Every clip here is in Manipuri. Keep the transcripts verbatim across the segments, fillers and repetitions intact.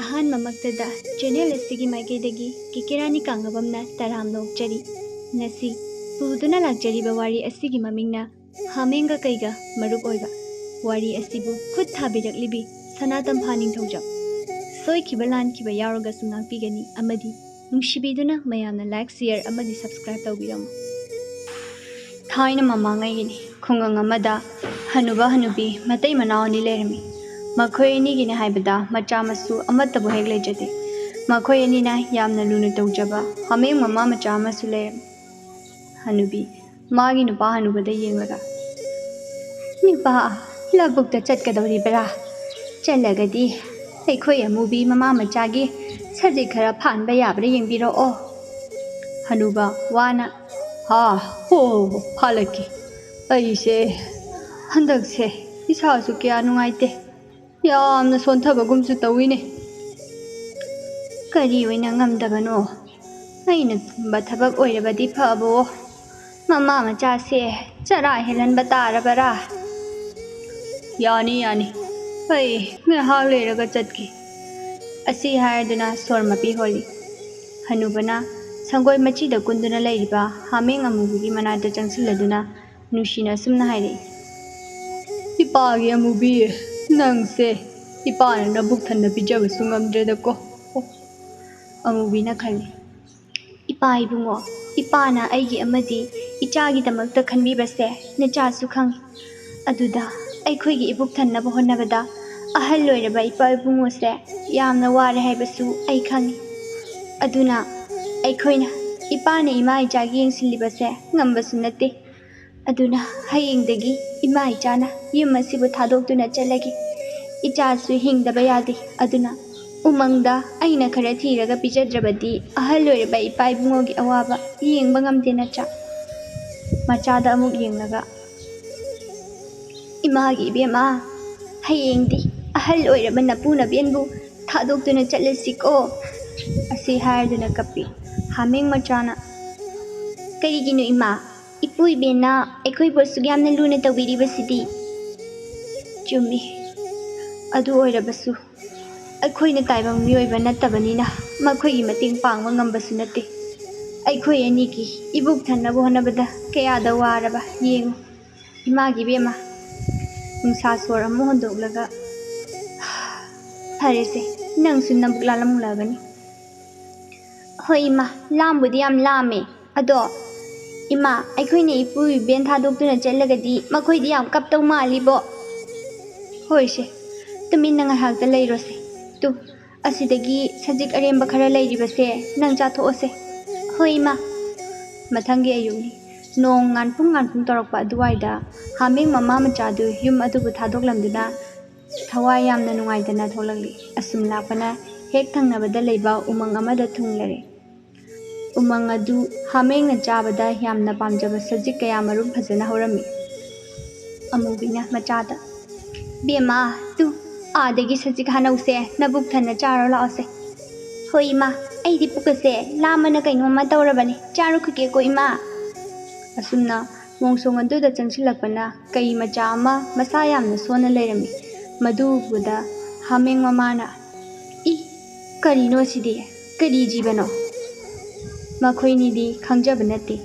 ꯑꯍꯥꯟꯕꯃꯛꯇꯗ ꯆꯦꯅꯦꯜ ꯑꯁꯤꯒꯤ ꯃꯥꯏꯀꯩꯗꯒꯤ ꯀꯦꯀꯦꯔꯥꯅꯤ ꯀꯥꯡꯉꯕꯝꯅ ꯇꯔꯥꯝꯅ ꯑꯣꯛꯆꯔꯤ꯫ ꯉꯁꯤ ꯄꯨꯗꯨꯅ ꯂꯥꯛꯆꯔꯤꯕ ꯋꯥꯔꯤ ꯑꯁꯤꯒꯤ ꯃꯃꯤꯡꯅ ꯍꯥꯃꯦꯡꯒ ꯀꯩꯒ ꯃꯔꯨꯞ ꯑꯣꯏꯕ꯫ ꯋꯥꯔꯤ ꯑꯁꯤꯕꯨ ꯈꯨꯠ ꯊꯥꯕꯤꯔꯛꯂꯤꯕꯤ ꯁꯅꯥꯇꯝꯐꯥ ꯅꯤꯡꯊꯧꯖꯝ꯫ ꯁꯣꯏꯈꯤꯕ ꯂꯥꯟꯈꯤꯕ ꯌꯥꯎꯔꯒꯁꯨ ꯉꯥꯛꯄꯤꯒꯅꯤ ꯑꯃꯗꯤ ꯅꯨꯡꯁꯤꯕꯤꯗꯨꯅ ꯃꯌꯥꯝꯅ ꯂꯥꯏꯛ, ꯁꯤꯌꯔ ꯑꯃꯗꯤ ꯁꯕꯁꯀ꯭ꯔꯥꯏꯕ ꯇꯧꯕꯤꯔꯝꯃꯨ꯫ ꯊꯥꯏꯅ ꯃꯃꯥꯡꯉꯩꯒꯤꯅꯤ꯫ ꯈꯨꯡꯒꯪ ꯑꯃꯗ ꯍꯅꯨꯕ ꯍꯅꯨꯕꯤ ꯃꯇꯩ ꯃꯅꯥꯎ ꯑꯅꯤ ꯂꯩꯔꯝꯃꯤ꯫ ꯃꯈꯣꯏ ꯑꯅꯤꯒꯤꯅꯤ ꯍꯥꯏꯕꯗ ꯃꯆꯥ ꯃꯁꯨ ꯑꯃꯠꯇꯕꯨ ꯍꯦꯛ ꯂꯩꯖꯗꯦ꯫ ꯃꯈꯣꯏ ꯑꯅꯤꯅ ꯌꯥꯝꯅ ꯂꯨꯅ ꯇꯧꯖꯕ ꯍꯥꯃꯦꯡ ꯃꯃꯥ ꯃꯆꯥ ꯑꯃꯁꯨ ꯂꯩꯔꯝꯃꯤ꯫ ꯍꯅꯨꯕꯤ ꯃꯥꯒꯤ ꯅꯨꯄꯥ ꯍꯅꯨꯕꯗ ꯌꯦꯡꯂꯒ, "ꯅꯨꯄꯥ, ꯂꯧꯕꯨꯛꯇ ꯆꯠꯀꯗꯧꯔꯤꯕ꯭ꯔꯥ? ꯆꯠꯂꯒꯗꯤ ꯑꯩꯈꯣꯏ ꯑꯃꯨꯕꯤ ꯃꯃꯥ ꯃꯆꯥꯒꯤ ꯁꯖꯤꯛ ꯈꯔ ꯐꯥꯟꯕ ꯌꯥꯕ꯭ꯔꯥ ꯌꯦꯡꯕꯤꯔꯛꯑꯣ꯫" ꯍꯅꯨꯕ ꯋꯥꯅ, "ꯍꯥ, ꯍꯣ, ꯐꯥꯜꯂꯛꯀꯦ꯫ ꯑꯩꯁꯦ ꯍꯟꯗꯛꯁꯦ ꯏꯁꯥꯁꯨ ꯀꯌꯥ ꯅꯨꯡꯉꯥꯏꯇꯦ꯫ ꯌꯥꯝꯅ ꯁꯣꯟꯊꯕꯒꯨꯝꯁꯨ ꯇꯧꯏꯅꯦ꯫" "ꯀꯔꯤ ꯑꯣꯏꯅ ꯉꯝꯗꯕꯅꯣ? ꯑꯩꯅ ꯀꯨꯝꯕ ꯊꯕꯛ ꯑꯣꯏꯔꯕꯗꯤ ꯐꯕꯣ꯫ ꯃꯃꯥ ꯃꯆꯥꯁꯦ ꯆꯔꯥ ꯍꯦꯜꯍꯟꯕ ꯇꯥꯔꯕꯔꯥ?" "ꯌꯥꯅꯤ, ꯌꯥꯅꯤ꯫ ꯑꯩ ꯉꯥꯏꯍꯥꯛ ꯂꯩꯔꯒ ꯆꯠꯀꯦ꯫" ꯑꯁꯤ ꯍꯥꯏꯔꯗꯨꯅ ꯁꯣꯔ ꯃꯄꯤ ꯍꯣꯜꯂꯤ꯫ ꯍꯅꯨꯕꯅ ꯁꯪꯒꯣꯏ ꯃꯆꯤꯗ ꯀꯨꯟꯗꯨꯅ ꯂꯩꯔꯤꯕ ꯍꯥꯃꯦꯡ ꯑꯃꯨꯕꯒꯤ ꯃꯅꯥꯛꯇ ꯆꯪꯁꯤꯜꯂꯗꯨꯅ ꯅꯨꯡꯁꯤꯅ ꯑꯁꯨꯝꯅ ꯍꯥꯏꯔꯛꯏ, "ꯏꯄꯥꯒꯤ ꯑꯃꯨꯕꯤ, ꯅꯪꯁꯦ ꯏꯄꯥꯅ ꯅꯕꯨꯛ ꯊꯟꯅ ꯄꯤꯖꯕꯁꯨ ꯉꯝꯗ꯭ꯔꯦꯗꯀꯣ꯫" ꯑꯃꯨꯕꯤꯅ ꯈꯜꯂꯤ, "ꯏꯄꯥ ꯏꯕꯨꯡꯉꯣ, ꯏꯄꯥꯅ ꯑꯩꯒꯤ ꯑꯃꯗꯤ ꯏꯆꯥꯒꯤꯗꯃꯛꯇ ꯈꯟꯕꯤꯕꯁꯦ ꯅꯆꯥꯁꯨ ꯈꯪꯉꯤ꯫ ꯑꯗꯨꯗ ꯑꯩꯈꯣꯏꯒꯤ ꯏꯕꯨꯛ ꯊꯟꯅꯕ ꯍꯣꯠꯅꯕꯗ ꯑꯍꯜ ꯑꯣꯏꯔꯕ ꯏꯄꯥ ꯏꯕꯨꯡꯉꯣꯁꯦ ꯌꯥꯝꯅ ꯋꯥꯔꯦ ꯍꯥꯏꯕꯁꯨ ꯑꯩ ꯈꯪꯉꯤ꯫ ꯑꯗꯨꯅ ꯑꯩꯈꯣꯏꯅ ꯏꯄꯥꯅ ꯏꯃꯥ ꯏꯆꯥꯒꯤ ꯌꯦꯡꯁꯤꯜꯂꯤꯕꯁꯦ ꯉꯝꯕꯁꯨ ꯅꯠꯇꯦ꯫ ꯑꯗꯨꯅ ꯍꯌꯦꯡꯗꯒꯤ ꯏꯃꯥ ꯏꯆꯥꯅ ꯌꯨꯝ ꯑꯁꯤꯕꯨ ꯊꯥꯗꯣꯛꯇꯨꯅ ꯆꯠꯂꯒꯦ꯫ ꯏꯆꯥꯁꯨ ꯍꯤꯡꯗꯕ ꯌꯥꯗꯦ꯫ ꯑꯗꯨꯅ ꯎꯃꯪꯗ ꯑꯩꯅ ꯈꯔ ꯊꯤꯔꯒ ꯄꯤꯖꯗ꯭ꯔꯕꯗꯤ ꯑꯍꯜ ꯑꯣꯏꯔꯕ ꯏꯄꯥ ꯏꯕꯨꯡꯉꯣꯒꯤ ꯑꯋꯥꯕ ꯌꯦꯡꯕ ꯉꯝꯗꯦ ꯅꯠꯇ꯭ꯔꯥ?" ꯃꯆꯥꯗ ꯑꯃꯨꯛ ꯌꯦꯡꯂꯒ, "ꯏꯃꯥꯒꯤ ꯏꯕꯦꯝꯃ, ꯍꯌꯦꯡꯗꯤ ꯑꯍꯜ ꯑꯣꯏꯔꯕ ꯅꯄꯨ ꯅꯕꯦꯟꯕꯨ ꯊꯥꯗꯣꯛꯇꯨꯅ ꯆꯠꯂꯁꯤꯀꯣ?" ꯑꯁꯤ ꯍꯥꯏꯔꯗꯨꯅ ꯀꯞꯄꯤ꯫ ꯍꯥꯃꯦꯡ ꯃꯆꯥꯅ, "ꯀꯔꯤꯒꯤꯅꯣ ꯏꯃꯥ? ꯏꯄꯨ ꯏꯕꯦꯟꯅ ꯑꯩꯈꯣꯏꯕꯨ ꯑꯁꯨꯛ ꯌꯥꯝꯅ ꯂꯨꯅ ꯇꯧꯕꯤꯔꯤꯕꯁꯤꯗꯤ?" "ꯆꯨꯝꯃꯤ, ꯑꯗꯨ ꯑꯣꯏꯔꯕꯁꯨ ꯑꯩꯈꯣꯏꯅ ꯇꯥꯏꯕꯪ ꯃꯤꯑꯣꯏꯕ ꯅꯠꯇꯕꯅꯤꯅ ꯃꯈꯣꯏꯒꯤ ꯃꯇꯦꯡ ꯄꯥꯡꯕ ꯉꯝꯕꯁꯨ ꯅꯠꯇꯦ꯫ ꯑꯩꯈꯣꯏ ꯑꯅꯤꯒꯤ ꯏꯕꯨꯛ ꯊꯟꯅꯕ ꯍꯣꯠꯅꯕꯗ ꯀꯌꯥꯗ ꯋꯥꯔꯕ ꯌꯦꯡꯉꯨ꯫ ꯏꯃꯥꯒꯤ ꯏꯕꯦꯝꯃ, ꯅꯨꯡꯁꯥ ꯁꯣꯔ ꯑꯃ ꯍꯣꯟꯗꯣꯛꯂꯒ, "ꯐꯔꯦꯁꯦ, ꯅꯪꯁꯨ ꯅꯕꯨꯛ ꯂꯥꯜꯂꯝꯂꯒꯅꯤ꯫ ꯍꯣꯏ ꯏꯃꯥ, ꯂꯥꯝꯕꯨꯗꯤ ꯌꯥꯝ ꯂꯥꯝꯃꯦ꯫ ꯑꯗꯣ ꯏꯃꯥ, ꯑꯩꯈꯣꯏꯅ ꯏꯄꯨ ꯏꯕꯦꯟ ꯊꯥꯗꯣꯛꯇꯨꯅ ꯆꯠꯂꯒꯗꯤ ꯃꯈꯣꯏꯗꯤ ꯌꯥꯝ ꯀꯞꯇꯧ ꯃꯥꯜꯂꯤꯕꯣ꯫ ꯍꯣꯏꯁꯦ, ꯇꯨꯃꯤꯟꯅ ꯉꯥꯏꯍꯥꯛꯇ ꯂꯩꯔꯣꯁꯦ꯫ ꯇꯨ, ꯑꯁꯤꯗꯒꯤ ꯁꯖꯤꯛ ꯑꯔꯦꯝꯕ ꯈꯔ ꯂꯩꯔꯤꯕꯁꯦ ꯅꯪ ꯆꯥꯊꯣꯛꯑꯣꯁꯦ꯫" "ꯍꯣꯏ ꯏꯃꯥ꯫" ꯃꯊꯪꯒꯤ ꯑꯌꯨꯛꯅꯤ꯫ ꯅꯣꯡ ꯉꯥꯟꯐꯨꯡ ꯉꯥꯟꯐꯨꯡ ꯇꯧꯔꯛꯄ ꯑꯗꯨꯋꯥꯏꯗ ꯍꯥꯃꯦꯡ ꯃꯃꯥ ꯃꯆꯥꯗꯨ ꯌꯨꯝ ꯑꯗꯨꯕꯨ ꯊꯥꯗꯣꯛꯂꯝꯗꯨꯅ ꯊꯋꯥꯏ ꯌꯥꯝꯅ ꯅꯨꯡꯉꯥꯏꯇꯅ ꯊꯣꯛꯂꯛꯂꯤ꯫ ꯑꯁꯨꯝ ꯂꯥꯛꯄꯅ ꯍꯦꯛ ꯊꯪꯅꯕꯗ ꯂꯩꯕ ꯎꯃꯪ ꯑꯃꯗ ꯊꯨꯡꯂꯔꯦ꯫ ꯎꯃꯪ ꯑꯗꯨ ꯍꯥꯃꯦꯡꯅ ꯆꯥꯕꯗ ꯌꯥꯝꯅ ꯄꯥꯝꯖꯕ ꯁꯖꯤꯛ ꯀꯌꯥ ꯃꯔꯨꯝ ꯐꯖꯅ ꯍꯧꯔꯝꯃꯤ꯫ ꯑꯃꯨꯕꯤꯅ ꯃꯆꯥꯗ, "ꯕꯦꯝꯃ, ꯇꯨ, ꯑꯥꯗꯒꯤ ꯁꯖꯤꯛ ꯍꯥꯅꯧꯁꯦ, ꯅꯕꯨꯛ ꯊꯟꯅ ꯆꯥꯔꯣ ꯂꯥꯛꯑꯣꯁꯦ꯫" "ꯍꯣꯏ ꯏꯃꯥ, ꯑꯩꯗꯤ ꯄꯨꯛꯀꯁꯦ ꯂꯥꯝꯃꯅ ꯀꯩꯅꯣꯝꯃ ꯇꯧꯔꯕꯅꯦ, ꯆꯥꯔꯨꯈꯤꯒꯦꯀꯣ ꯏꯃꯥ꯫" ꯑꯁꯨꯝꯅ ꯃꯣꯡꯁꯣꯡ ꯑꯗꯨꯗ ꯆꯪꯁꯤꯜꯂꯛꯄꯅ ꯀꯩ ꯃꯆꯥ ꯑꯃ ꯃꯁꯥ ꯌꯥꯝꯅ ꯁꯣꯟꯅ ꯂꯩꯔꯝꯃꯤ꯫ ꯃꯗꯨ ꯎꯕꯗ ꯍꯥꯃꯦꯡ ꯃꯃꯥꯅ, "ꯏ, ꯀꯔꯤꯅꯣ ꯁꯤꯗꯤ? ꯀꯔꯤ ꯖꯤꯕꯅꯣ?" ꯃꯈꯣꯏꯅꯤꯗꯤ ꯈꯪꯖꯕ ꯅꯠꯇꯦ꯫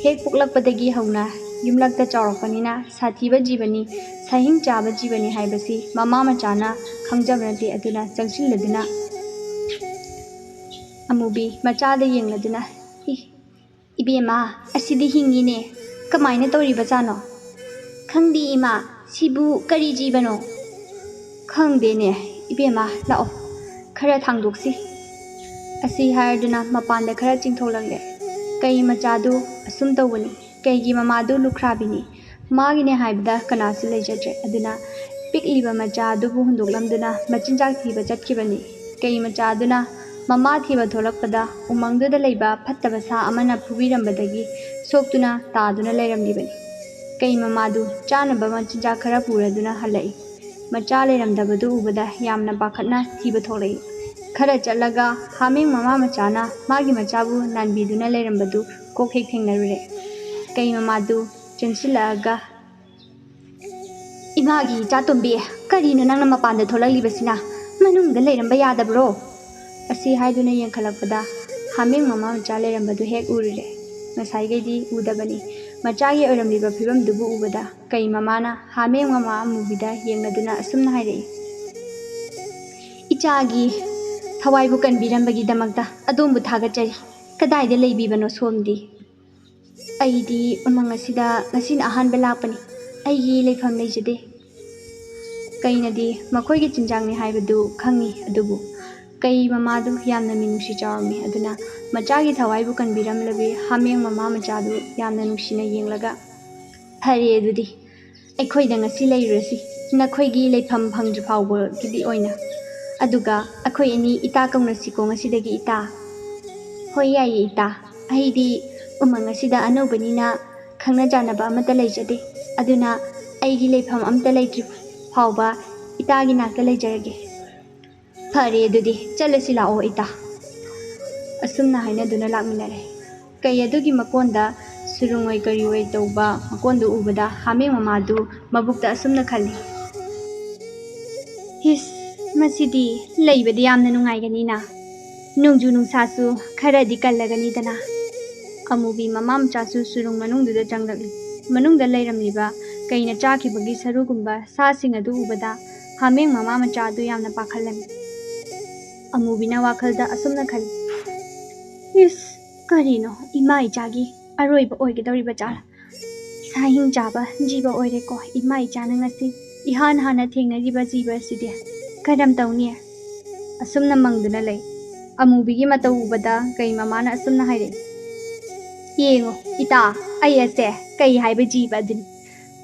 ꯍꯦꯛ ꯄꯣꯛꯂꯛꯄꯗꯒꯤ ꯍꯧꯅ ꯌꯨꯝꯂꯛꯇ ꯆꯥꯎꯔꯛꯄꯅꯤꯅ ꯁꯥꯊꯤꯕ ꯖꯤꯕꯅꯤ, ꯁꯥꯍꯤꯡ ꯆꯥꯕ ꯖꯤꯕꯅꯤ ꯍꯥꯏꯕꯁꯤ ꯃꯃꯥ ꯃꯆꯥꯅ ꯈꯪꯖꯕ ꯅꯠꯇꯦ꯫ ꯑꯗꯨꯅ ꯆꯪꯁꯤꯜꯂꯗꯨꯅ ꯑꯃꯨꯕꯤ ꯃꯆꯥꯗ ꯌꯦꯡꯂꯗꯨꯅ, "ꯏ, ꯏꯕꯦꯝꯃ, ꯑꯁꯤꯗꯤ ꯍꯤꯡꯉꯤꯅꯦ꯫ ꯀꯃꯥꯏꯅ ꯇꯧꯔꯤꯕꯖꯥꯠꯅꯣ?" "ꯈꯪꯗꯦ ꯏꯃꯥ, ꯁꯤꯕꯨ ꯀꯔꯤ ꯖꯤꯕꯅꯣ?" "ꯈꯪꯗꯦꯅꯦ ꯏꯕꯦꯝꯃ, ꯂꯥꯛꯑꯣ, ꯈꯔ ꯊꯥꯡꯗꯣꯛꯁꯤ꯫" ꯑꯁꯤ ꯍꯥꯏꯔꯗꯨꯅ ꯃꯄꯥꯟꯗ ꯈꯔ ꯆꯤꯡꯊꯣꯛꯂꯛꯂꯦ꯫ ꯀꯩ ꯃꯆꯥꯗꯨ ꯑꯁꯨꯝ ꯇꯧꯕꯅꯤ, ꯀꯩꯒꯤ ꯃꯃꯥꯗꯨ ꯂꯨꯈ꯭ꯔꯥꯕꯤꯅꯤ꯫ ꯃꯥꯒꯤꯅꯦ ꯍꯥꯏꯕꯗ ꯀꯅꯥꯁꯨ ꯂꯩꯖꯗ꯭ꯔꯦ꯫ ꯑꯗꯨꯅ ꯄꯤꯛꯂꯤꯕ ꯃꯆꯥ ꯑꯗꯨꯕꯨ ꯍꯨꯟꯗꯣꯛꯂꯝꯗꯨꯅ ꯃꯆꯤꯟꯖꯥꯛ ꯊꯤꯕ ꯆꯠꯈꯤꯕꯅꯤ꯫ ꯀꯩ ꯃꯆꯥ ꯑꯗꯨꯅ ꯃꯃꯥ ꯊꯤꯕ ꯊꯣꯛꯂꯛꯄꯗ ꯎꯃꯪꯗꯨꯗ ꯂꯩꯕ ꯐꯠꯇꯕ ꯁꯥ ꯑꯃꯅ ꯐꯨꯕꯤꯔꯝꯕꯗꯒꯤ ꯁꯣꯛꯇꯨꯅ ꯇꯥꯗꯨꯅ ꯂꯩꯔꯝꯂꯤꯕꯅꯤ꯫ ꯀꯩ ꯃꯃꯥꯗꯨ ꯆꯥꯅꯕ ꯃꯆꯤꯟꯖꯥꯛ ꯈꯔ ꯄꯨꯔꯗꯨꯅ ꯍꯜꯂꯛꯏ꯫ ꯃꯆꯥ ꯂꯩꯔꯝꯗꯕꯗꯨ ꯎꯕꯗ ꯌꯥꯝꯅ ꯄꯥꯈꯠꯅ ꯊꯤꯕ ꯊꯣꯛꯂꯛꯏ꯫ ꯈꯔ ꯆꯠꯂꯒ ꯍꯥꯃꯦꯡ ꯃꯃꯥ ꯃꯆꯥꯅ ꯃꯥꯒꯤ ꯃꯆꯥꯕꯨ ꯅꯥꯟꯕꯤꯗꯨꯅ ꯂꯩꯔꯝꯕꯗꯨ ꯀꯣꯛ ꯍꯦꯛ ꯊꯦꯡꯅꯔꯨꯔꯦ꯫ ꯀꯩ ꯃꯃꯥꯗꯨ ꯆꯦꯟꯁꯤꯜꯂꯛꯑꯒ, ꯃꯥꯒꯤ ꯏꯆꯥ ꯇꯣꯝꯕꯤ, ꯀꯔꯤꯅꯣ ꯅꯪꯅ ꯃꯄꯥꯟꯗ ꯊꯣꯛꯂꯛꯂꯤꯕꯁꯤꯅ? ꯃꯅꯨꯡꯗ ꯂꯩꯔꯝꯕ ꯌꯥꯗꯕ꯭ꯔꯣ? ꯑꯁꯤ ꯍꯥꯏꯗꯨꯅ ꯌꯦꯡꯈꯠꯂꯛꯄꯗ ꯍꯥꯃꯦꯡ ꯃꯃꯥ ꯃꯆꯥ ꯂꯩꯔꯝꯕꯗꯨ ꯍꯦꯛ ꯎꯔꯨꯔꯦ꯫ ꯉꯁꯥꯏꯈꯩꯗꯤ ꯎꯗꯕꯅꯤ꯫ ꯃꯆꯥꯒꯤ ꯑꯣꯏꯔꯝꯂꯤꯕ ꯐꯤꯕꯝꯗꯨꯕꯨ ꯎꯕꯗ ꯀꯩ ꯃꯃꯥꯅ ꯍꯥꯃꯦꯡ ꯃꯃꯥ ꯑꯃꯨꯕꯤꯗ ꯌꯦꯡꯂꯗꯨꯅ ꯑꯁꯨꯝꯅ ꯍꯥꯏꯔꯛꯏ, "ꯏꯆꯥꯒꯤ ꯊꯋꯥꯏꯕꯨ ꯀꯟꯕꯤꯔꯝꯕꯒꯤꯗꯃꯛꯇ ꯑꯗꯣꯝꯕꯨ ꯊꯥꯒꯠꯆꯔꯤ꯫ ꯀꯗꯥꯏꯗ ꯂꯩꯕꯤꯕꯅꯣ ꯁꯣꯝꯗꯤ?" "ꯑꯩꯗꯤ ꯎꯃꯪ ꯑꯁꯤꯗ ꯉꯁꯤꯅ ꯑꯍꯥꯟꯕ ꯂꯥꯛꯄꯅꯤ꯫ ꯑꯩꯒꯤ ꯂꯩꯐꯝ ꯂꯩꯖꯗꯦ꯫" ꯀꯩꯅꯗꯤ ꯃꯈꯣꯏꯒꯤ ꯆꯤꯟꯖꯥꯛꯅꯤ ꯍꯥꯏꯕꯗꯨ ꯈꯪꯉꯤ, ꯑꯗꯨꯕꯨ ꯀꯩ ꯃꯃꯥꯗꯨ ꯌꯥꯝꯅ ꯃꯤꯅꯨꯡꯁꯤ ꯆꯥꯎꯔꯝꯃꯤ꯫ ꯑꯗꯨꯅ ꯃꯆꯥꯒꯤ ꯊꯋꯥꯏꯕꯨ ꯀꯟꯕꯤꯔꯝꯂꯕꯤ ꯍꯥꯃꯦꯡ ꯃꯃꯥ ꯃꯆꯥꯗꯨ ꯌꯥꯝꯅ ꯅꯨꯡꯁꯤꯅ ꯌꯦꯡꯂꯒ, "ꯐꯔꯦ, ꯑꯗꯨꯗꯤ ꯑꯩꯈꯣꯏꯗ ꯉꯁꯤ ꯂꯩꯔꯨꯔꯁꯤ, ꯅꯈꯣꯏꯒꯤ ꯂꯩꯐꯝ ꯐꯪꯗ꯭ꯔꯤ ꯐꯥꯎꯕꯒꯤꯗꯤ ꯑꯣꯏꯅ꯫ ꯑꯗꯨꯒ ꯑꯩꯈꯣꯏ ꯑꯅꯤ ꯏꯇꯥ ꯀꯧꯅꯁꯤꯀꯣ ꯉꯁꯤꯗꯒꯤ, ꯏꯇꯥ꯫" "ꯍꯣꯏ, ꯌꯥꯏꯌꯦ, ꯏꯇꯥ꯫ ꯑꯩꯗꯤ ꯎꯃꯪ ꯑꯁꯤꯗ ꯑꯅꯧꯕꯅꯤꯅ ꯈꯪꯅ ꯆꯥꯟꯅꯕ ꯑꯃꯠꯇ ꯂꯩꯖꯗꯦ꯫ ꯑꯗꯨꯅ ꯑꯩꯒꯤ ꯂꯩꯐꯝ ꯑꯝꯇ ꯂꯩꯇ꯭ꯔꯤ ꯐꯥꯎꯕ ꯏꯇꯥꯒꯤ ꯅꯥꯛꯇ ꯂꯩꯖꯔꯒꯦ꯫" "ꯐꯔꯦ, ꯑꯗꯨꯗꯤ ꯆꯠꯂꯁꯤ ꯂꯥꯛꯑꯣ, ꯏꯇꯥ꯫" ꯑꯁꯨꯝꯅ ꯍꯥꯏꯅꯗꯨꯅ ꯂꯥꯛꯃꯤꯟꯅꯔꯦ꯫ ꯀꯩ ꯑꯗꯨꯒꯤ ꯃꯀꯣꯟꯗ ꯁꯨꯔꯨꯡ ꯑꯣꯏ ꯀꯔꯤ ꯑꯣꯏ ꯇꯧꯕ ꯃꯀꯣꯟꯗꯨ ꯎꯕꯗ ꯍꯥꯃꯦꯡ ꯃꯃꯥꯗꯨ ꯃꯕꯨꯛꯇ ꯑꯁꯨꯝꯅ ꯈꯜꯂꯤ, "ꯏꯁ, ꯃꯁꯤꯗꯤ ꯂꯩꯕꯗꯤ ꯌꯥꯝꯅ ꯅꯨꯡꯉꯥꯏꯒꯅꯤꯅ꯫ ꯅꯣꯡꯖꯨ ꯅꯨꯡꯁꯥꯁꯨ ꯈꯔꯗꯤ ꯀꯜꯂꯒꯅꯤꯗꯅ꯫" ꯑꯃꯨꯕꯤ ꯃꯃꯥ ꯃꯆꯥꯁꯨ ꯁꯨꯔꯨꯡ ꯃꯅꯨꯡꯗꯨꯗ ꯆꯪꯂꯛꯂꯤ꯫ ꯃꯅꯨꯡꯗ ꯂꯩꯔꯝꯂꯤꯕ ꯀꯩꯅ ꯆꯥꯈꯤꯕꯒꯤ ꯁꯔꯨꯒꯨꯝꯕ ꯁꯥꯁꯤꯡ ꯑꯗꯨ ꯎꯕꯗ ꯍꯥꯃꯦꯡ ꯃꯃꯥ ꯃꯆꯥ ꯑꯗꯨ ꯌꯥꯝꯅ ꯄꯥꯈꯠꯂꯝꯃꯤ꯫ ꯑꯃꯨꯕꯤꯅ ꯋꯥꯈꯜꯗ ꯑꯁꯨꯝꯅ ꯈꯜꯂꯤ, "ꯏꯁ, ꯀꯔꯤꯅꯣ ꯏꯃꯥ ꯏꯆꯥꯒꯤ ꯑꯔꯣꯏꯕ ꯑꯣꯏꯒꯗꯧꯔꯤꯕ ꯖꯥꯠꯂ? ꯁꯥꯍꯤꯡ ꯆꯥꯕ ꯖꯤꯕ ꯑꯣꯏꯔꯦꯀꯣ ꯏꯃꯥ ꯏꯆꯥꯅ ꯉꯁꯤ ꯏꯍꯥꯟ ꯍꯥꯟꯅ ꯊꯦꯡꯅꯔꯤꯕ ꯖꯤꯕ ꯑꯁꯤꯗꯤ꯫ ꯀꯔꯝ ꯇꯧꯅꯤ?" ꯑꯁꯨꯝꯅ ꯃꯪꯗꯨꯅ ꯂꯩ꯫ ꯑꯃꯨꯕꯤꯒꯤ ꯃꯇꯧ ꯎꯕꯗ ꯀꯩ ꯃꯃꯥꯅ ꯑꯁꯨꯝꯅ ꯍꯥꯏꯔꯛꯏ, "ꯌꯦꯡꯉꯣ ꯏꯇꯥ, ꯑꯩ ꯑꯁꯦ ꯀꯩ ꯍꯥꯏꯕ ꯖꯤꯕ ꯑꯗꯨꯅꯤ꯫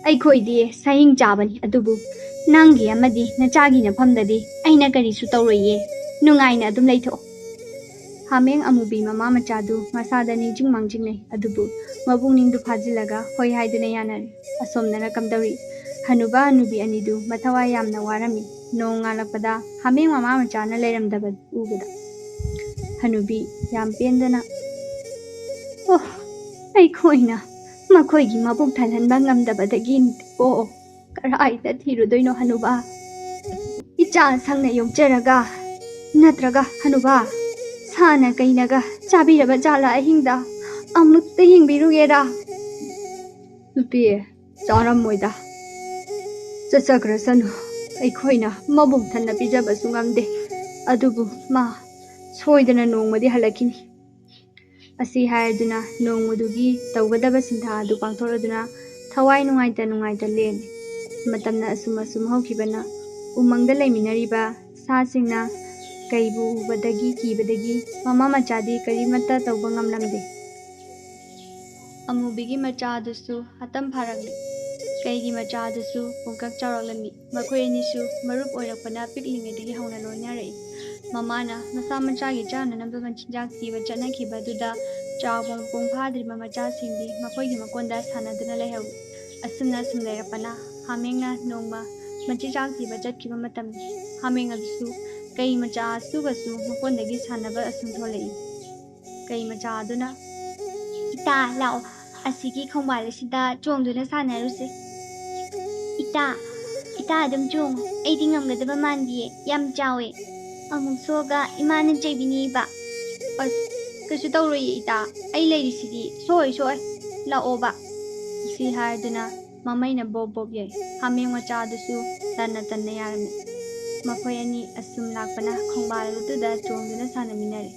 ꯑꯩꯈꯣꯏꯗꯤ ꯁꯥꯍꯤꯡ ꯆꯥꯕꯅꯤ, ꯑꯗꯨꯕꯨ ꯅꯪꯒꯤ ꯑꯃꯗꯤ ꯅꯆꯥꯒꯤ ꯅꯐꯝꯗꯗꯤ ꯑꯩꯅ ꯀꯔꯤꯁꯨ ꯇꯧꯔꯣꯏꯌꯦ꯫ ꯅꯨꯡꯉꯥꯏꯅ ꯑꯗꯨꯝ ꯂꯩꯊꯣꯛꯑꯣ꯫" ꯍꯥꯃꯦꯡ ꯑꯃꯨꯕꯤ ꯃꯃꯥ ꯃꯆꯥꯗꯨ ꯃꯁꯥꯗ ꯅꯤꯡꯁꯤꯡ ꯃꯥꯡꯖꯤꯡꯅꯩ, ꯑꯗꯨꯕꯨ ꯃꯄꯨꯛꯅꯤꯡꯗꯨ ꯐꯥꯖꯤꯜꯂꯒ ꯍꯣꯏ ꯍꯥꯏꯗꯨꯅ ꯌꯥꯅꯔꯦ꯫ ꯑꯁꯣꯝꯗꯅ ꯀꯝꯗꯧꯔꯤ? ꯍꯅꯨꯕ ꯍꯅꯨꯕꯤ ꯑꯅꯤꯗꯨ ꯃꯊꯋꯥꯏ ꯌꯥꯝꯅ ꯋꯥꯔꯝꯃꯤ꯫ ꯅꯣꯡ ꯉꯥꯜꯂꯛꯄꯗ ꯍꯥꯃꯦꯡ ꯃꯃꯥ ꯃꯆꯥꯅ ꯂꯩꯔꯝꯗꯕ ꯎꯕꯗ ꯍꯅꯨꯕꯤ ꯌꯥꯝ ꯄꯦꯟꯗꯅ, "ꯑꯣ, ꯑꯩꯈꯣꯏꯅ ꯃꯈꯣꯏꯒꯤ ꯃꯕꯨꯛ ꯊꯜꯍꯟꯕ ꯉꯝꯗꯕꯗꯒꯤ ꯑꯣ, ꯀꯔꯥꯏꯗ ꯊꯤꯔꯨꯗꯣꯏꯅꯣ ꯍꯅꯨꯕ? ꯏꯆꯥ ꯁꯪꯅ ꯌꯣꯛꯆꯔꯒ, ꯅꯠꯇ꯭ꯔꯒ ꯍꯅꯨꯕ, ꯁꯥꯅ ꯀꯩꯅꯒ ꯆꯥꯕꯤꯔꯕ ꯖꯥꯠꯂ ꯑꯍꯤꯡꯗ? ꯑꯃꯨꯛꯇ ꯌꯦꯡꯕꯤꯔꯨꯒꯦꯔꯥ? ꯅꯨꯄꯤ, ꯆꯥꯔꯝꯃꯣꯏꯗ꯫ ꯆꯠꯆꯈ꯭ꯔꯁꯅꯨ꯫ ꯑꯩꯈꯣꯏꯅ ꯃꯕꯨꯛ ꯊꯟꯅ ꯄꯤꯖꯕꯁꯨ ꯉꯝꯗꯦ꯫ ꯑꯗꯨꯕꯨ ꯃꯥ ꯁꯣꯏꯗꯅ ꯅꯣꯡꯃꯗꯤ ꯍꯜꯂꯛꯈꯤꯅꯤ꯫ ꯑꯁꯤ ꯍꯥꯏꯔꯗꯨꯅ ꯅꯣꯡꯃꯗꯨꯒꯤ ꯇꯧꯒꯗꯕ ꯁꯤꯟꯊꯥ ꯑꯗꯨ ꯄꯥꯡꯊꯣꯛꯂꯗꯨꯅ ꯊꯋꯥꯏ ꯅꯨꯡꯉꯥꯏꯇ ꯅꯨꯡꯉꯥꯏꯇ ꯂꯦꯜꯂꯤ꯫ ꯃꯇꯝꯅ ꯑꯁꯨꯝ ꯑꯁꯨꯝ ꯍꯧꯈꯤꯕꯅ ꯎꯃꯪꯗ ꯂꯩꯃꯤꯟꯅꯔꯤꯕ ꯁꯥꯁꯤꯡꯅ ꯀꯩꯕꯨ ꯎꯕꯗꯒꯤ ꯀꯤꯕꯗꯒꯤ ꯃꯃꯥ ꯃꯆꯥꯗꯤ ꯀꯔꯤꯃꯠꯇ ꯇꯧꯕ ꯉꯝꯂꯝꯗꯦ꯫ ꯑꯃꯨꯕꯤꯒꯤ ꯃꯆꯥ ꯑꯗꯨꯁꯨ ꯑꯇꯝ ꯐꯥꯔꯛꯂꯤ꯫ ꯀꯩꯒꯤ ꯃꯆꯥ ꯑꯗꯨꯁꯨ ꯄꯨꯡꯀꯛ ꯆꯥꯎꯔꯛꯂꯝꯃꯤ꯫ ꯃꯈꯣꯏ ꯑꯅꯤꯁꯨ ꯃꯔꯨꯞ ꯑꯣꯏꯔꯛꯄꯅ ꯄꯤꯛꯂꯤꯉꯩꯗꯒꯤ ꯍꯧꯅ ꯂꯣꯏꯅꯔꯛꯏ꯫ ꯃꯃꯥꯅ ꯃꯁꯥ ꯃꯆꯥꯒꯤ ꯆꯥꯅꯅꯕ ꯃꯆꯤꯟꯖꯥꯛ ꯊꯤꯕ ꯆꯠꯅꯈꯤꯕ ꯑꯗꯨꯗ ꯆꯥꯎꯕ ꯃꯄꯨꯡ ꯐꯥꯗ꯭ꯔꯤꯕ ꯃꯆꯥꯁꯤꯡꯗꯤ ꯃꯈꯣꯏꯒꯤ ꯃꯀꯣꯟꯗ ꯁꯥꯟꯅꯗꯨꯅ ꯂꯩꯍꯧꯏ꯫ ꯑꯁꯨꯝꯅ ꯁꯨꯝ ꯂꯩꯔꯛꯄꯅ ꯍꯥꯃꯦꯡꯅ ꯅꯣꯡꯃ ꯃꯆꯤꯟꯖꯥꯛ ꯊꯤꯕ ꯆꯠꯈꯤꯕ ꯃꯇꯝꯗ ꯍꯥꯃꯦꯡ ꯑꯗꯨꯁꯨ ꯀꯩ ꯃꯆꯥ ꯑꯁꯨꯒꯁꯨ ꯃꯀꯣꯟꯗꯒꯤ ꯁꯥꯟꯅꯕ ꯑꯁꯨꯝ ꯊꯣꯛꯂꯛꯏ꯫ ꯀꯩ ꯃꯆꯥ ꯑꯗꯨꯅ, "ꯏꯇꯥ, ꯂꯥꯛꯑꯣ, ꯑꯁꯤꯒꯤ ꯈꯣꯡꯕꯥꯜ ꯑꯁꯤꯗ ꯆꯣꯡꯗꯨꯅ ꯁꯥꯟꯅꯔꯨꯁꯦ꯫ ꯏꯇꯥ, ꯏꯇꯥ ꯑꯗꯨꯝ ꯆꯣꯡꯉꯨ, ꯑꯩꯗꯤ ꯉꯝꯒꯗꯕ ꯃꯥꯟꯗꯤꯌꯦ, ꯌꯥꯝ ꯆꯥꯎꯋꯦ꯫ ꯑꯃꯨꯛ ꯁꯣꯛꯑꯒ ꯏꯃꯥꯅ ꯆꯩꯕꯤꯅꯤꯕ꯫" "ꯑꯁ, ꯀꯩꯁꯨ ꯇꯧꯔꯣꯏꯌꯦ ꯏꯇꯥ, ꯑꯩ ꯂꯩꯔꯤꯁꯤꯗꯤ, ꯁꯣꯛꯑꯣꯏ, ꯁꯣꯛꯑꯣꯏ, ꯂꯥꯛꯑꯣꯕ꯫" ꯑꯁꯤ ꯍꯥꯏꯔꯗꯨꯅ ꯃꯃꯩꯅ ꯕꯣꯞ ꯕꯣꯞ ꯌꯩ꯫ ꯍꯥꯃꯦꯡ ꯃꯆꯥ ꯑꯗꯨꯁꯨ ꯇꯟꯅ ꯇꯟꯅ ꯌꯥꯔꯝꯃꯤ꯫ ꯃꯈꯣꯏ ꯑꯅꯤ ꯑꯁꯨꯝ ꯂꯥꯛꯄꯅ ꯈꯣꯡꯕꯥꯜ ꯑꯗꯨꯗ ꯆꯣꯡꯗꯨꯅ ꯁꯥꯟꯅꯃꯤꯟꯅꯔꯦ꯫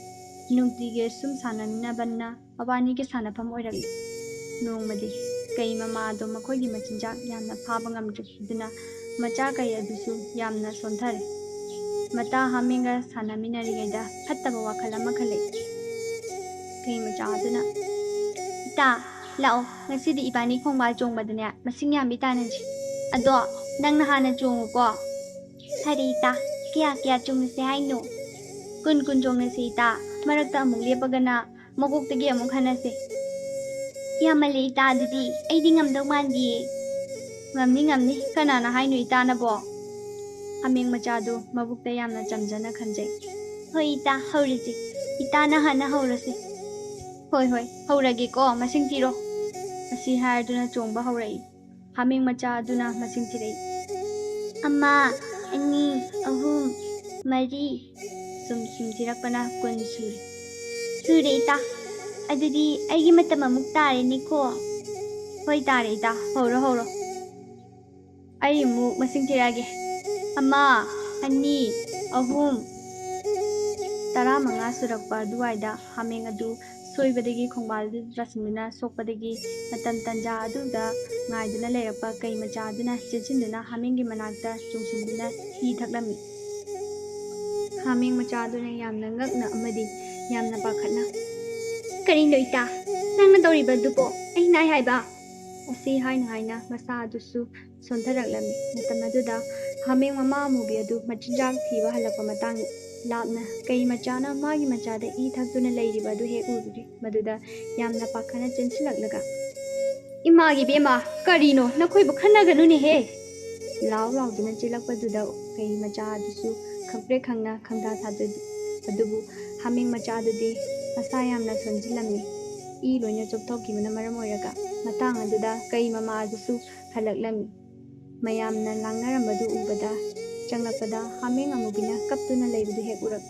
ꯅꯨꯡꯇꯤꯒꯤ ꯑꯁꯨꯝ ꯁꯥꯟꯅꯃꯤꯟꯅꯕꯅ ꯃꯕꯥꯅꯤꯒꯤ ꯁꯥꯟꯅꯐꯝ ꯑꯣꯏꯔꯛꯂꯤ꯫ ꯅꯣꯡꯃꯗꯤ ꯀꯩ ꯃꯃꯥ ꯑꯗꯣ ꯃꯈꯣꯏꯒꯤ ꯃꯆꯤꯟꯖꯥꯛ ꯌꯥꯝꯅ ꯐꯥꯕ ꯉꯝꯗ꯭ꯔꯦ꯫ ꯑꯗꯨꯅ ꯃꯆꯥ ꯀꯩ ꯑꯗꯨꯁꯨ ꯌꯥꯝꯅ ꯁꯣꯟꯊꯔꯦ꯫ ꯃꯇꯥ ꯍꯥꯃꯦꯡꯒ ꯁꯥꯟꯅꯃꯤꯟꯅꯔꯤꯉꯩꯗ ꯐꯠꯇꯕ ꯋꯥꯈꯜ ꯑꯃ ꯈꯜꯂꯛꯏ꯫ ꯀꯩ ꯃꯆꯥ ꯑꯗꯨꯅ, "ꯏꯇꯥ, ꯂꯥꯛꯑꯣ, ꯉꯁꯤꯗꯤ ꯏꯕꯥꯅꯤ ꯈꯣꯡꯕꯥꯜ ꯆꯣꯡꯕꯗꯅꯦ ꯃꯁꯤꯡ ꯌꯥꯝꯕꯤ ꯇꯥꯟꯅꯁꯤ꯫ ꯑꯗꯣ ꯅꯪꯅ ꯍꯥꯟꯅ ꯆꯣꯡꯉꯨꯀꯣ꯫" "ꯐꯔꯦ ꯏꯇꯥ, ꯀꯌꯥ ꯀꯌꯥ ꯆꯣꯡꯉꯁꯦ ꯍꯥꯏꯅꯣ?" "ꯀꯨꯟ ꯀꯨꯟ ꯆꯣꯡꯉꯁꯦ ꯏꯇꯥ, ꯃꯔꯛꯇ ꯑꯃꯨꯛ ꯂꯦꯞꯄꯒꯅ ꯃꯀꯣꯛꯇꯒꯤ ꯑꯃꯨꯛ ꯍꯟꯅꯁꯦ꯫" "ꯌꯥꯝꯃꯜꯂꯦ ꯏꯇꯥ, ꯑꯗꯨꯗꯤ ꯑꯩꯗꯤ ꯉꯝꯗꯧ ꯃꯥꯟꯗꯤꯌꯦ꯫" "ꯉꯝꯅꯤ, ꯉꯝꯅꯤ, ꯀꯅꯥꯅ ꯍꯥꯏꯅꯣ ꯏꯇꯥꯅꯕꯣ?" ꯍꯥꯃꯦꯡ ꯃꯆꯥꯗꯨ ꯃꯕꯨꯛꯇ ꯌꯥꯝꯅ ꯆꯝꯖꯅ ꯈꯟꯖꯩ꯫ "ꯍꯣꯏ ꯏꯇꯥ, ꯍꯧꯔꯁꯤ꯫ ꯏꯇꯥꯅ ꯍꯥꯟꯅ ꯍꯧꯔꯁꯤ꯫" "ꯍꯣꯏ, ꯍꯣꯏ, ꯍꯧꯔꯒꯦꯀꯣ, ꯃꯁꯤꯡ ꯊꯤꯔꯣ꯫" ꯑꯁꯤ ꯍꯥꯏꯔꯗꯨꯅ ꯆꯣꯡꯕ ꯍꯧꯔꯛꯏ꯫ ꯍꯥꯃꯦꯡ ꯃꯆꯥ ꯑꯗꯨꯅ ꯃꯁꯤꯡ ꯊꯤꯔꯛꯏ꯫ ꯑꯃ, ꯑꯅꯤ, ꯑꯍꯨꯝ, ꯃꯔꯤ꯫ ꯁꯨꯝ ꯁꯨꯝ ꯊꯤꯔꯛꯄꯅ ꯀꯨꯟ ꯁꯨꯔꯦ꯫ ꯁꯨꯔꯦ ꯏꯇꯥ꯫ ꯑꯗꯨꯗꯤ ꯑꯩꯒꯤ ꯃꯇꯝ ꯑꯃꯨꯛ ꯇꯥꯔꯦꯅꯦꯀꯣ꯫ ꯍꯣꯏ ꯇꯥꯔꯦ ꯏꯇꯥ꯫ ꯍꯧꯔꯣ ꯍꯧꯔꯣ꯫ ꯑꯩ ꯑꯃꯨꯛ ꯃꯁꯤꯡ ꯊꯤꯔꯛꯑꯒꯦ꯫ ꯑꯃ, ꯑꯅꯤ, ꯑꯍꯨꯝ꯫ ꯇꯔꯥꯃꯉꯥ ꯁꯨꯔꯛꯄ ꯑꯗꯨꯋꯥꯏꯗ ꯍꯥꯃꯦꯡ ꯑꯗꯨ ꯁꯣꯏꯕꯗꯒꯤ ꯈꯣꯡꯕꯥꯜꯗꯨꯗ ꯇꯥꯁꯤꯟꯗꯨꯅ ꯁꯣꯛꯄꯗꯒꯤ ꯃꯇꯝ ꯇꯟꯖꯥ ꯑꯗꯨꯗ ꯉꯥꯏꯗꯨꯅ ꯂꯩꯔꯛꯄ ꯀꯩ ꯃꯆꯥ ꯑꯗꯨꯅ ꯆꯦꯟꯁꯤꯟꯗꯨꯅ ꯍꯥꯃꯦꯡꯒꯤ ꯃꯅꯥꯛꯇ ꯆꯣꯡꯁꯤꯟꯗꯨꯅ ꯏ ꯊꯛꯂꯝꯃꯤ꯫ ꯍꯥꯃꯦꯡ ꯃꯆꯥ ꯑꯗꯨꯅ ꯌꯥꯝꯅ ꯉꯛꯅ ꯑꯃꯗꯤ ꯌꯥꯝꯅ ꯄꯥꯈꯠꯅ, "ꯀꯔꯤꯅꯣ ꯏꯇꯥ, ꯅꯪꯅ ꯇꯧꯔꯤꯕꯗꯨꯕꯣ? ꯑꯩ ꯅꯥꯏ ꯍꯥꯏꯕ?" ꯑꯁꯤ ꯍꯥꯏꯅ ꯍꯥꯏꯅ ꯃꯁꯥ ꯑꯗꯨꯁꯨ ꯁꯣꯟꯊꯔꯛꯂꯝꯃꯤ꯫ ꯃꯇꯝ ꯑꯗꯨꯗ ꯍꯥꯃꯦꯡ ꯃꯃꯥ ꯑꯃꯨꯕꯤ ꯑꯗꯨ ꯃꯆꯤꯟꯖꯥꯛ ꯊꯤꯕ ꯍꯜꯂꯛꯄ ꯃꯇꯥꯡ ꯂꯥꯞꯅ ꯀꯩ ꯃꯆꯥꯅ ꯃꯥꯒꯤ ꯃꯆꯥꯗ ꯏ ꯊꯛꯇꯨꯅ ꯂꯩꯔꯤꯕ ꯑꯗꯨ ꯍꯦꯛ ꯎꯔꯨꯔꯦ꯫ ꯃꯗꯨꯗ ꯌꯥꯝꯅ ꯄꯥꯈꯠꯅ ꯆꯦꯟꯁꯤꯜꯂꯛꯂꯒ, "ꯏꯃꯥꯒꯤ ꯏꯕꯦꯝꯃ, ꯀꯔꯤꯅꯣ? ꯅꯈꯣꯏꯕꯨ ꯈꯟꯅꯒꯅꯨꯅꯦꯍꯦ!" ꯂꯥꯎ ꯂꯥꯎꯗꯨꯅ ꯆꯦꯜꯂꯛꯄꯗꯨꯗ ꯀꯩ ꯃꯆꯥ ꯑꯗꯨꯁꯨ ꯈꯪꯄ꯭ꯔꯦꯛ ꯈꯪꯅ ꯈꯪꯗꯥ ꯊꯥꯗꯣꯛꯏ꯫ ꯑꯗꯨꯕꯨ ꯍꯥꯃꯦꯡ ꯃꯆꯥ ꯑꯗꯨꯗꯤ ꯃꯁꯥ ꯌꯥꯝꯅ ꯁꯣꯟꯖꯤꯜꯂꯝꯃꯤ꯫ ꯏ ꯂꯣꯏꯅ ꯆꯣꯞꯊꯣꯛꯈꯤꯕꯅ ꯃꯔꯝ ꯑꯣꯏꯔꯒ ꯃꯇꯥꯡ ꯑꯗꯨꯗ ꯀꯩ ꯃꯃꯥ ꯑꯗꯨꯁꯨ ꯍꯜꯂꯛꯂꯝꯃꯤ꯫ ꯃꯌꯥꯝꯅ ꯂꯥꯡꯅꯔꯝꯕꯗꯨ ꯎꯕꯗ ꯆꯪꯂꯛꯄꯗ ꯍꯥꯃꯦꯡ ꯑꯃꯨꯕꯤꯅ ꯀꯞꯇꯨꯅ ꯂꯩꯕꯗꯨ ꯍꯦꯛ ꯎꯔꯛ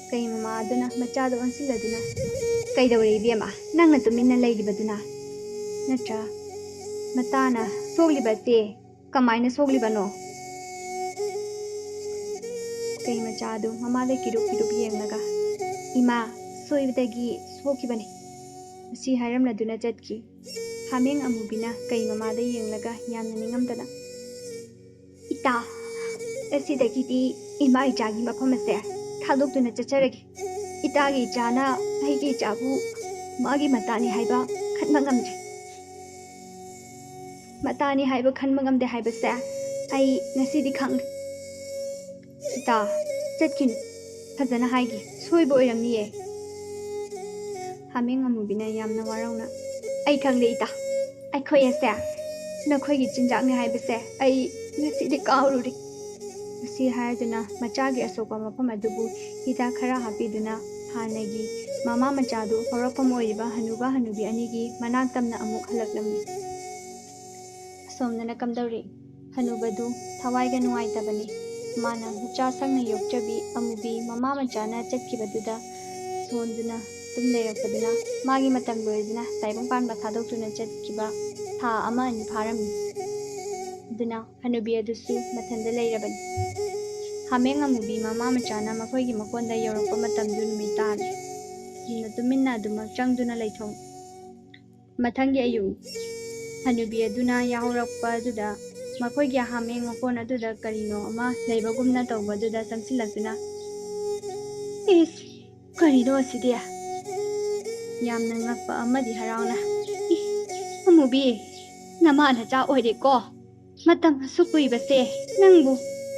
ꯀꯩ ꯃꯃꯥ ꯑꯗꯨꯅ ꯃꯆꯥꯗꯨ ꯑꯣꯟꯁꯤꯜꯂꯗꯨꯅ, "ꯀꯩꯗꯧꯔꯦ ꯏꯕꯦꯝꯃ, ꯅꯪꯅ ꯇꯨꯃꯤꯟꯅ ꯂꯩꯔꯤꯕꯗꯨꯅ? ꯅꯠꯇ꯭ꯔ ꯃꯇꯥꯅ ꯁꯣꯛꯂꯤꯕꯁꯦ ꯀꯃꯥꯏꯅ ꯁꯣꯛꯂꯤꯕꯅꯣ?" ꯀꯩ ꯃꯆꯥꯗꯨ ꯃꯃꯥꯗ ꯀꯤꯔꯨꯞ ꯀꯤꯔꯨꯞ ꯌꯦꯡꯂꯒ, "ꯏꯃꯥ, ꯁꯣꯏꯕꯗꯒꯤ ꯁꯣꯛꯈꯤꯕꯅꯤ" ꯑꯁꯤ ꯍꯥꯏꯔꯝꯂꯗꯨꯅ ꯆꯠꯈꯤ꯫ ꯍꯥꯃꯦꯡ ꯑꯃꯨꯕꯤꯅ ꯀꯩ ꯃꯃꯥꯗ ꯌꯦꯡꯂꯒ ꯌꯥꯝꯅ ꯅꯤꯡꯉꯝꯗꯅ, "ꯏꯇꯥ, ꯉꯁꯤꯗꯒꯤꯗꯤ ꯏꯃꯥ ꯏꯆꯥꯒꯤ ꯃꯐꯝ ꯑꯁꯦ ꯊꯥꯗꯣꯛꯇꯨꯅ ꯆꯠꯆꯔꯒꯦ꯫ ꯏꯇꯥꯒꯤ ꯏꯆꯥꯅ ꯑꯩꯒꯤ ꯏꯆꯥꯕꯨ ꯃꯥꯒꯤ ꯃꯇꯥꯅꯤ ꯍꯥꯏꯕ ꯈꯟꯕ ꯉꯝꯗ꯭ꯔꯦ꯫ ꯃꯇꯥꯅꯤ ꯍꯥꯏꯕ ꯈꯟꯕ ꯉꯝꯗꯦ ꯍꯥꯏꯕꯁꯦ ꯑꯩ ꯉꯁꯤꯗꯤ ꯈꯪꯂꯦ꯫ ꯏꯇꯥ, ꯆꯠꯈꯤꯅꯨ꯫ ꯐꯖꯅ ꯍꯥꯏꯒꯤ꯫ ꯁꯣꯏꯕ ꯑꯣꯏꯔꯝꯅꯤꯌꯦ꯫" ꯍꯥꯃꯦꯡ ꯑꯃꯨꯕꯤꯅ ꯌꯥꯝꯅ ꯋꯥꯔꯧꯅ, "ꯑꯩ ꯈꯪꯂꯦ ꯏꯇꯥ꯫ ꯑꯩꯈꯣꯏ ꯑꯁꯦ ꯅꯈꯣꯏꯒꯤ ꯆꯤꯟꯖꯥꯛꯅꯤ ꯍꯥꯏꯕꯁꯦ ꯑꯩ ꯉꯁꯤꯗꯤ ꯀꯥꯎꯔꯨꯔꯦ" ꯑꯁꯤ ꯍꯥꯏꯗꯨꯅ ꯃꯆꯥꯒꯤ ꯑꯁꯣꯛꯄ ꯃꯐꯝ ꯑꯗꯨꯕꯨ ꯍꯤꯗꯥꯛ ꯈꯔ ꯍꯥꯞꯄꯤꯗꯨꯅ ꯍꯥꯟꯅꯒꯤ ꯃꯃꯥ ꯃꯆꯥꯗꯨ ꯍꯧꯔꯛꯐꯝ ꯑꯣꯏꯔꯤꯕ ꯍꯅꯨꯕ ꯍꯅꯨꯕꯤ ꯑꯅꯤꯒꯤ ꯃꯅꯥꯛ ꯇꯝꯅ ꯑꯃꯨꯛ ꯍꯜꯂꯛꯂꯝꯃꯤ꯫ ꯁꯣꯝꯗꯅ ꯀꯝꯗꯧꯔꯤ? ꯍꯅꯨꯕꯗꯨ ꯊꯋꯥꯏꯒ ꯅꯨꯡꯉꯥꯏꯇꯕꯅꯤ꯫ ꯃꯥꯅ ꯃꯆꯥ ꯁꯪꯅ ꯌꯣꯛꯆꯕꯤ ꯑꯃꯨꯕꯤ ꯃꯃꯥ ꯃꯆꯥꯅ ꯆꯠꯈꯤꯕꯗꯨꯗ ꯁꯣꯟꯗꯨꯅ ꯑꯗꯨꯝ ꯂꯩꯔꯛꯄꯗꯨꯅ ꯃꯥꯒꯤ ꯃꯇꯝ ꯂꯣꯏꯔꯗꯨꯅ ꯇꯥꯏꯕꯪ ꯄꯥꯟꯕ ꯊꯥꯗꯣꯛꯇꯨꯅ ꯆꯠꯈꯤꯕ ꯊꯥ ꯑꯃ ꯑꯅꯤ ꯐꯥꯔꯝꯃꯤ꯫ ꯑꯗꯨꯅ ꯍꯅꯨꯕꯤ ꯑꯗꯨꯁꯨ ꯃꯊꯟꯗ ꯂꯩꯔꯕꯅꯤ꯫ ꯍꯥꯃꯦꯡ ꯑꯃꯨꯕꯤ ꯃꯃꯥ ꯃꯆꯥꯅ ꯃꯈꯣꯏꯒꯤ ꯃꯀꯣꯟꯗ ꯌꯧꯔꯛꯄ ꯃꯇꯝꯗꯨ ꯅꯨꯃꯤꯠ ꯇꯥꯔꯦ꯫ ꯇꯨꯃꯤꯟꯅ ꯑꯗꯨꯃꯛ ꯆꯪꯗꯨꯅ ꯂꯩꯊꯣꯛ꯫ ꯃꯊꯪꯒꯤ ꯑꯌꯨꯛ, ꯍꯅꯨꯕꯤ ꯑꯗꯨꯅ ꯌꯥꯍꯧꯔꯛꯄ ꯑꯗꯨꯗ ꯃꯈꯣꯏꯒꯤ ꯍꯥꯃꯦꯡ ꯃꯀꯣꯟ ꯑꯗꯨꯗ ꯀꯔꯤꯅꯣ ꯑꯃ ꯂꯩꯕꯒꯨꯝꯅ ꯇꯧꯕꯗꯨꯗ ꯆꯪꯁꯤꯜꯂꯛꯇꯨꯅ, "ꯏꯁ, ꯀꯔꯤꯅꯣ ꯑꯁꯤꯗꯤ?" ꯌꯥꯝꯅ ꯉꯛꯄ ꯑꯃꯗꯤ ꯍꯔꯥꯎꯅ, "ꯏ, ꯑꯃꯨꯕꯤ, ꯅꯃꯥ ꯅꯆꯥ ꯑꯣꯏꯔꯦꯀꯣ? ꯃꯇꯝ ꯑꯁꯨꯛ ꯀꯨꯏꯕꯁꯦ ꯅꯪꯕꯨ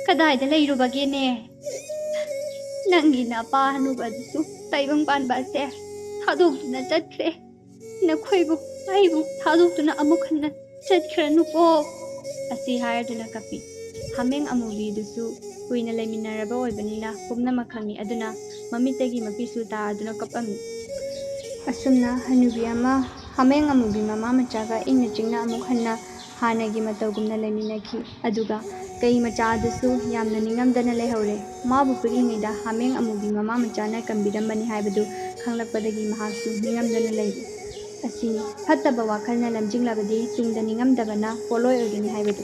ꯀꯗꯥꯏꯗ ꯂꯩꯔꯨꯕꯒꯦꯅꯦ? ꯅꯪꯒꯤ ꯅꯄꯥ ꯍꯅꯨꯕꯗꯨꯁꯨ ꯇꯥꯏꯕꯪ ꯄꯥꯟꯕ ꯑꯁꯦ ꯊꯥꯗꯣꯛꯇꯨꯅ ꯆꯠꯈ꯭ꯔꯦ꯫ ꯅꯈꯣꯏꯕꯨ, ꯑꯩꯕꯨ ꯊꯥꯗꯣꯛꯇꯨꯅ ꯑꯃꯨꯛ ꯍꯟꯅ ꯆꯠꯈ꯭ꯔꯅꯨꯀꯣ"꯫ ꯑꯁꯤ ꯍꯥꯏꯔꯗꯨꯅ ꯀꯞꯄꯤ꯫ ꯍꯥꯃꯦꯡ ꯑꯃꯨꯕꯤꯗꯨꯁꯨ ꯀꯨꯏꯅ ꯂꯩꯃꯤꯟꯅꯔꯕ ꯑꯣꯏꯕꯅꯤꯅ ꯄꯨꯝꯅꯃꯛ ꯈꯪꯏ꯫ ꯑꯗꯨꯅ ꯃꯃꯤꯠꯇꯒꯤ ꯃꯄꯤꯁꯨ ꯇꯥꯗꯨꯅ ꯀꯞꯄꯝꯃꯤ꯫ ꯑꯁꯨꯝꯅ ꯍꯅꯨꯕꯤ ꯑꯃ ꯍꯥꯃꯦꯡ ꯑꯃꯨꯕꯤ ꯃꯃꯥ ꯃꯆꯥꯒ ꯏꯪꯅ ꯆꯤꯛꯅ ꯑꯃꯨꯛ ꯍꯟꯅ ꯍꯥꯟꯅꯒꯤ ꯃꯇꯧꯒꯨꯝꯅ ꯂꯩꯃꯤꯟꯅꯈꯤ꯫ ꯑꯗꯨꯒ ꯀꯩ ꯃꯆꯥ ꯑꯗꯨꯁꯨ ꯌꯥꯝꯅ ꯅꯤꯡꯉꯝꯗꯅ ꯂꯩꯍꯧꯔꯦ꯫ ꯃꯥꯕꯨ ꯄꯤꯛꯂꯤꯉꯩꯗ ꯍꯥꯃꯦꯡ ꯑꯃꯨꯕꯤ ꯃꯃꯥ ꯃꯆꯥꯅ ꯀꯟꯕꯤꯔꯝꯕꯅꯤ ꯍꯥꯏꯕꯗꯨ ꯈꯪꯂꯛꯄꯗꯒꯤ ꯃꯍꯥꯛꯁꯨ ꯅꯤꯡꯉꯝꯗꯅ ꯂꯩꯔꯦ꯫ ꯑꯁꯤꯅꯤ, ꯐꯠꯇꯕ ꯋꯥꯈꯜꯅ ꯂꯝꯖꯤꯡꯂꯕꯗꯤ ꯇꯨꯡꯗ ꯅꯤꯡꯉꯝꯗꯕꯅ ꯄꯣꯠꯂꯣꯏ ꯑꯣꯏꯒꯅꯤ ꯍꯥꯏꯕꯗꯨ꯫